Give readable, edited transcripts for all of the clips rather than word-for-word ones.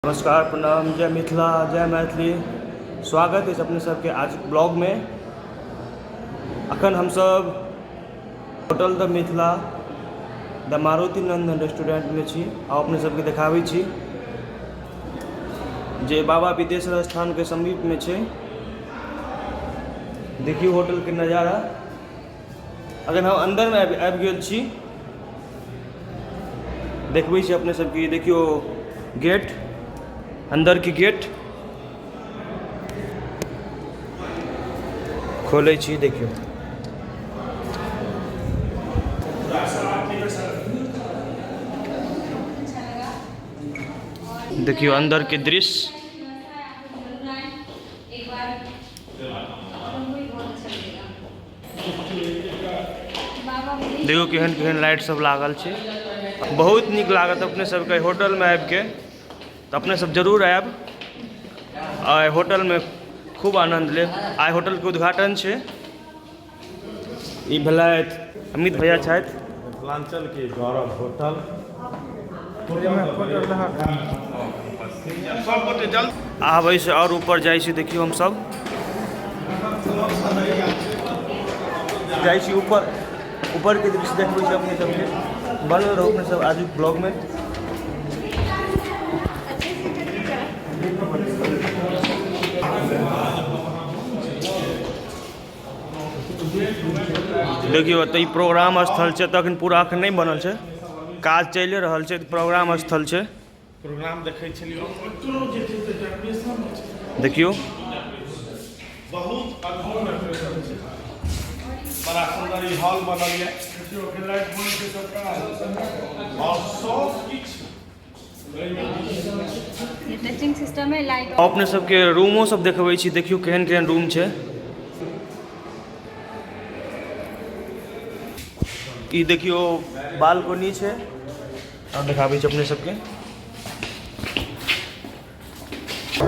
नमस्कार, प्रणाम, जय मिथिला, जय मैथिली। स्वागत अछि अपने सबके आज ब्लॉगमे। अखन हमसब होटल द मिथिला द मारुति नंदन रेस्टोरेंटमे छी। आ अपने सबके देखाबै छी जे बाबा विदेश्वर स्थानके समीपमे छै। देखियौ होटलके नजारा। अखन हम अन्दरमे आबि गेल छी। देखबै छी अपने सबके। देखियौ गेट, अन्दरके गेट खोलै छी। देखियौ, देखियौ अन्दरके दृश्य। देखियौ केहन केहन लाइट सब लागल छै। बहुत नीक लागत अपने सबके होटलमे आबिके। तऽ अपने सब जरूर आयब आ होटलमे खूब आनन्द लेब। आइ होटलके उद्घाटन छै। ई भेलथि अमित भैया छथि। मिथिलाञ्चलके गौरव होटल। आब एहिसँ आओर ऊपर जाइ छी। देखियौ, हमसब जाइ छी ऊपर। ऊपरके दृश्य देखबै छी अपने सबके। बनल रहू अपने सब आजुक ब्लॉगमे। देखियौ, एतऽ ई प्रोग्राम स्थल छै। तखन पूरा अखन नहि बनल छै, काज चलि रहल छै। प्रोग्राम स्थल छै। प्रोग्राम देखै छलियै, ओकरो जे छै से डेकोरेशन देखियौ। बहुत अद्भुत डेकोरेशन छै। बड़ा सुंदर ई हॉल बनल यऽ। देखियौ, एखन लाइट बंद छै सबटा और सब किछु। टचिंग सिस्टम है, लाइट। अपने सबके रूमो सब देखबै छी। देखियौ केहन केहन रूम छै। ई देखियौ, बालकोनी छै। आओर देखाबै छी अपने सबके।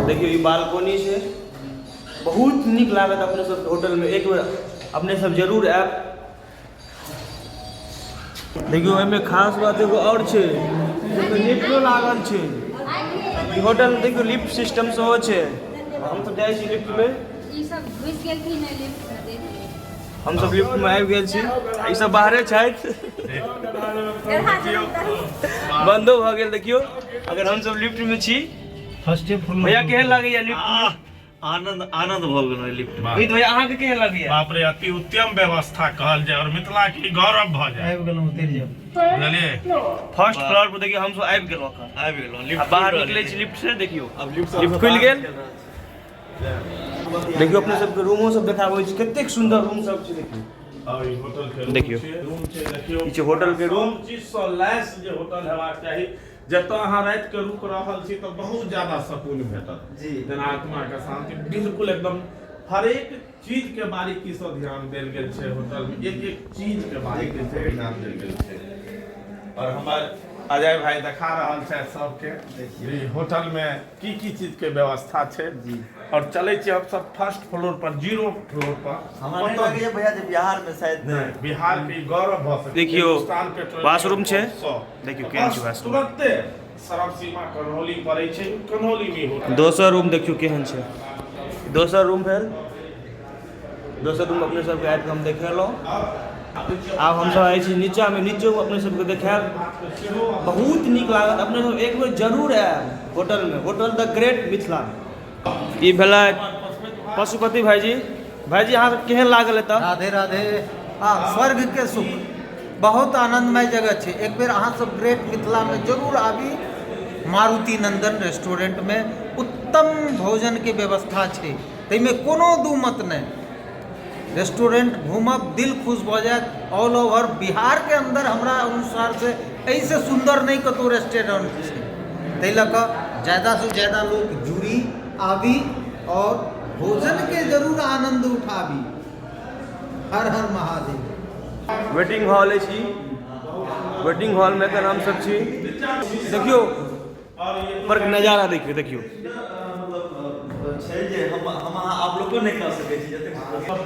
देखियौ, ई बालकोनी छै। बहुत नीक लागत अपने सबके होटलमे। एक बेर अपने सब जरूर आयब। देखियौ, एहिमे खास बात एगो आओर छै, जाहिमे लिफ्टो लागल छै। ई होटल देखियौ, लिफ्ट सिस्टम सेहो छै। हमसब जाइ छी लिफ्टमे। ई सब घुसि गेलखिन है लिफ्ट में, देखिए। हमसब लिफ्टमे आबि गेल छी। ई सब बाहरे छथि। बंदो भऽ गेल। देखियौ, अगर हमसब लिफ्टमे छी। फर्स्टे फ्लोर। भैया, केहन लागैया लिफ्ट? आनंद आनंद भऽ गेल लिफ्ट में। अमित भैया, अहाँके केहन लगैया? बाप रे, अति उत्तम व्यवस्था कहल जाय और मिथिला के गौरव भऽ जाय। आबि गेलहुँ, उतरि जाउ। बुझलियै? फर्स्ट फ्लोर पर देखियौ, हमसब आबि गेलहुँ अखन। आबि गेलहुँ आ लिफ्ट। बाहर निकलै छी लिफ्ट से। देखियौ, आब लिफ्ट लिफ्ट खुलि गेल। देखियौ, अपने सबके रूमो सब देखाबै छी। कतेक सुन्दर रूम सब छै, देखियौ। और ई होटल के रूम देखियौ। छै, रूम छै, देखियौ। ई छै होटल के रूम। सब चीज सँ लैस जे होटल हेबाक चाही। जतऽ अहाँ राति के रुक रहल छी तऽ बहुत ज्यादा सुकून भेटत जेना आत्मा के शांति। बिल्कुल एकदम हरेक चीज के बारीकी सँ ध्यान देल गेल छै होटल में। एक एक चीज के बारीकी से ध्यान देल गेल छै। और हमर अजय भाई देखा रहल छथि सबके जे होटल में की की चीज के व्यवस्था छै। और चलै छी हम सब फर्स्ट फ्लोर पर, जीरो फ्लोर पर। हमरा नहि लगैया भैया जे बिहार में शायद। नहि, बिहार के ई गौरव भऽ सकै। देखियौ, हिन्दुस्तान पेट्रोलियम वाशरूम छै। सौ। देखियौ केहन छै बस वाशरूम। तुरन्ते सरम सीमा कन्हौली पड़ै छै। कन्हौली में होटल। दोसर रूम देखियौ केहन छै। दोसर रूम भेल। दोसर रूम अपने सबके आबि कऽ हम देखेलहुँ। आब हमसब आबै छी नीचाँमे। नीचोमे अपने सबके देखायब। बहुत नीक लागत। अपने सब एक बेर जरूर आयब होटलमे, होटल द ग्रेट मिथिला। ई भेलै पशुपति भाईजी। भाईजी, अहाँके केहन लागल एतऽ? राधे राधे। आ स्वर्ग के सुख, बहुत आनंदमय जगह छै। एक बेर अहाँ सब ग्रेट मिथिला में जरूर आबी। मारुति नंदन रेस्टोरेंट में उत्तम भोजन के व्यवस्था छै, ताहिमे कोनो दू मत नहि। रेस्टोरेंट घूमब, दिल खुश भऽ जायत। ऑल ओवर बिहार के अंदर हमरा अनुसार से एहिसँ सुन्दर नहि कतहु रेस्टोरेंट छै। ताहि लऽ कऽ ज्यादासँ ज्यादा लोक जुड़ी, आबी आओर भोजनके जरूर आनन्द उठाबी। हर हर महादेव। वेटिंग हॉल अछि ई। वेटिंग हॉलमे एखन हमसब छी। देखियौ, ऊपरके नजारा देखियौ, देखियौ। छै जे हम हम अहाँ अवलोकन नहि कऽ सकै छी जतेक।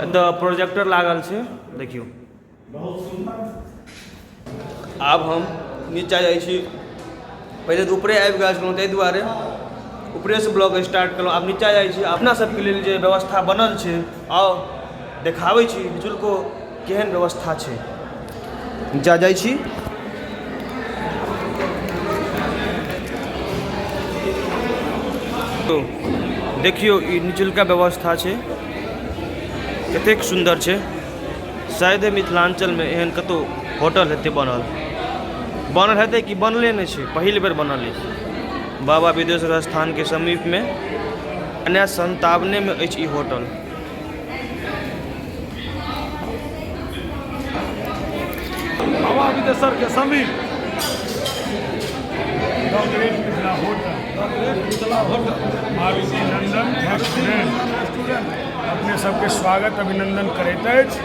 एतऽ प्रोजेक्टर लागल छै, देखियौ। आब हम नीचा जाइ छी। पहिले तऽ ऊपरे आबि गेल छलहुँ, ताहि दुआरे। ऊपरेसँ ब्लॉग स्टार्ट केलहुँ, आब नीचा जाइ छी। अपना सबके लेल जे व्यवस्था बनल छै, आउ देखाबै छी निचुलको केहन व्यवस्था छै। नीचा जाइ छी। तो देखियौ ई निचुलका व्यवस्था छै, कतेक सुन्दर छै। शायदे मिथिलाञ्चलमे एहन कतहु होटल हेतै बनल, बनल हेतै कि बनले नहि छै, पहिल बेर बनल अछि। बाबा विदेश्वर स्थानके समीपमे 1957मे अछि ई होटल। बाबा विदेश्वर के समीप the great Mithila hotel, the great Mithila hotel, Maruti Nandan restaurant restaurant अपने सबके स्वागत अभिनंदन करैत अछि,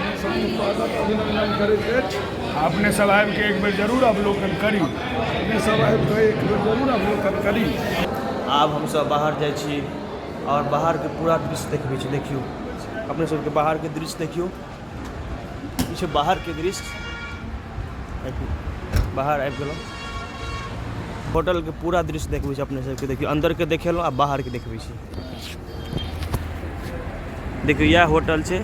स्वागत अभिनंदन करैत अछि। अपने सब आबि के एक बेर जरूर अवलोकन करी, अपने सब आबि के एक बेर जरूर अवलोकन करी। आब हमसब बाहर जाइ छी आओर बाहरके पूरा दृश्य देखबै छी। देखियौ अपने सबके बाहरके दृश्य देखियौ, ई छै बाहरके दृश्य। बाहर आबि गेलहुँ, होटलके पूरा दृश्य देखबै छी अपने सबके। देखियौ अन्दरके देखेलहुँ आ बाहरके देखबै छी। देखियौ इएह होटल छै।